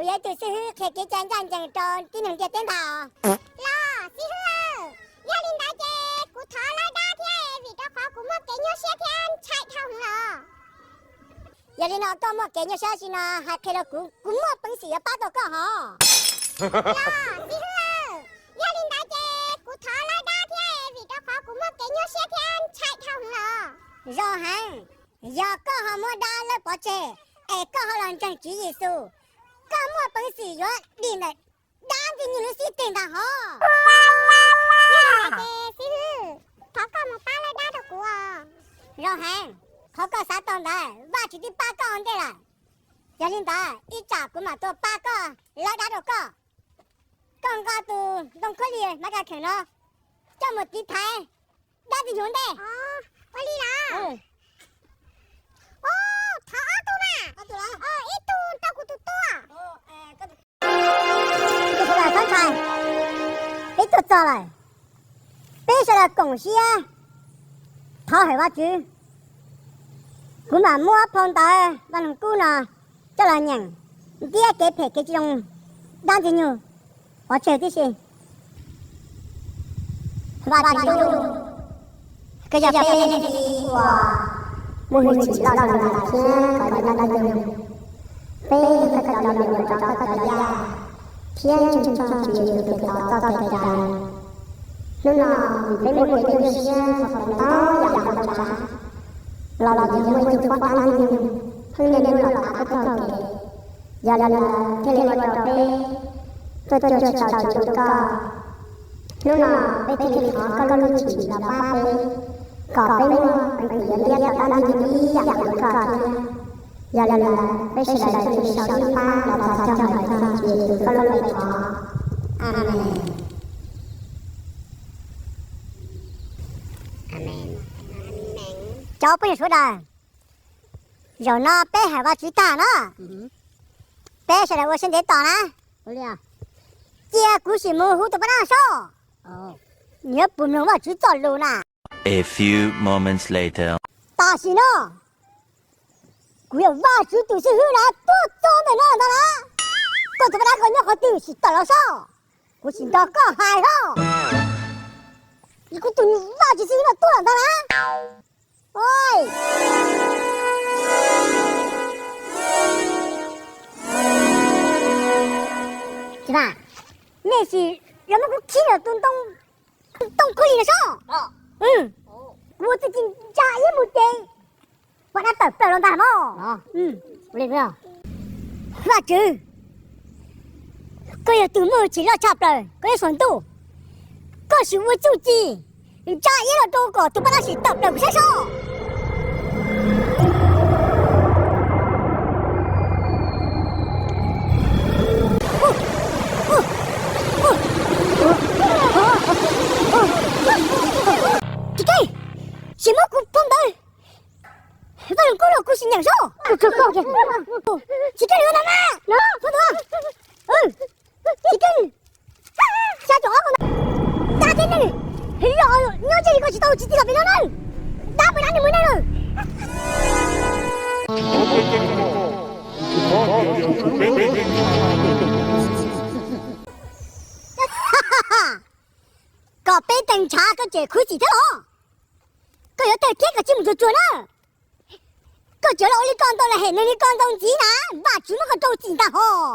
Yog ib tug xib hwb qhia kev cai ncaj ncees rau tib neeg ntiaj teb ntag. Los xib hwb, yog li ntawd ces kuv thov lawb dab thiab, vim rau qhov kuv muaj kev nyuaj siab thiab ntshai dhau heev los. Yog li no koj muaj kev nyuaj siab si no hais qhia rau kuv, kuv muaj peev xwm yuav pab tau koj hos. Los xib hwb, yog li ntawd ces kuv thov lawb dab thiab, vim rau qhov kuv muaj kev nyuaj siab thiab ntshai dhau heev los. Zoo heev, yog koj ho muab dab lawb pov tseg es koj ho los ntseeg Tswv Yexus, koj muaj peev xwm yuav dim ntawm dab ntxwg nyoog lub xib teg ntag hos. Yog li ntawd ces xib hwb, thov koj mus pab lawb dab rau kuv os. Zoo heev, qhov koj xav tau ntawd Vajtswv twb pab koj ua ntej lawm. Yog li ntawd ib tsam kuv mam tuaj pab koj lawb dab rau koj. Koj nqa tus ntoo khaub lig mab ka kheem no coj mus tiv thaiv dab ntxwg nyoog ntej. Ua li los? Thov ob tug mas. Ib tug rau kuv tus tub. Peb tuaj txog lawm, peb sawv daws koom siab thov hawm Vajtswv. Kuv mam muab phau ntawv Vaj Lug Kub no coj los nyeem, ntiab kev phem kev tsis zoo dab ntxwg nyoog pov tseg tib si. Vajtswv, koj yog peb tus uas muaj hwj chim loj loj thiab kov yeej dab ntxwg nyoog. Peb yog koj cov me nyuam rov qab tau yaj thiab ntseeg txog Tswv Yexus Khetos txoj kev cai. Hnub no peb muaj kev nyuaj siab txog ntau yam ntau tsav, los vim yog muaj ib tug poj dab ntxwg nyoog pheej niaj hnub los tav peb txoj kev, yog li ntawd thiaj li ua rau peb tuaj cuag saum Tswv Yexus koj. Hnub no peb thiaj li thov koj lub hwj chim los pab peb, kom peb muaj peev xwm yuav ntiab tau dab ntxwg nyoog ib yam li koj thiab. Yog li ntawd peb sawv daws cia li sau ib pab los thov coj hawm txog Tswv Yexus koj lub npe thov. Amees. Cov phooj ywg sawv daws, zaum no peb hawm Vajtswv tag na, peb sawv daws ua siab ntev tos na. Cia kuv sim mus hu tus poj dab saib, nws yuav puas mloog Vajtswv txoj lus na. A few moments later. Tam sim no kuv yog Vajtswv tus xib hwb na, tuaj txog ntawm no ntag na. Koj tus poj dab koj nyob qhov twg sim tawm los saib, kuv sim nrog koj hais os. Kuv tus Vajtswv xib hwb no tuaj ntag na. Tsis tas, nej sim los muab kuv khib lawm tus ntoo, ntoo khaub lig no saib. Kuv txawm tsis ntsa iab mus ces poj dab tawm plaws los ntag mog. Vajtswv, koj yog tus muaj hwj chim loj tshaj plaws, koj yog saum ntuj, koj sim ua txuj ci ntsa iab los rau kom tus poj dab sim tawm plaws kuv saib saib. Tsis keej, sim muab kuv phau ntawv Vaj Lug Kub los kuv sim nyeem saib. Tsis keej li ntag mas. Tsis keej. Xya caum ob ko ntag. Dab thiab neeg los nyob ntsej li ko tsis tau tsis txij los pem no na. Dab poj dab neeg muaj neeg lawm. Kom peb teeg ntshav koj tseem khuv xim thiab los? Koj yuav tawg thiab koj cia mus tsuag tsuag na. Koj tseem los ua li ko ntau los hem neeg li ko ntau ntxiv na, Vajtswv muab koj rau txim ntag hos.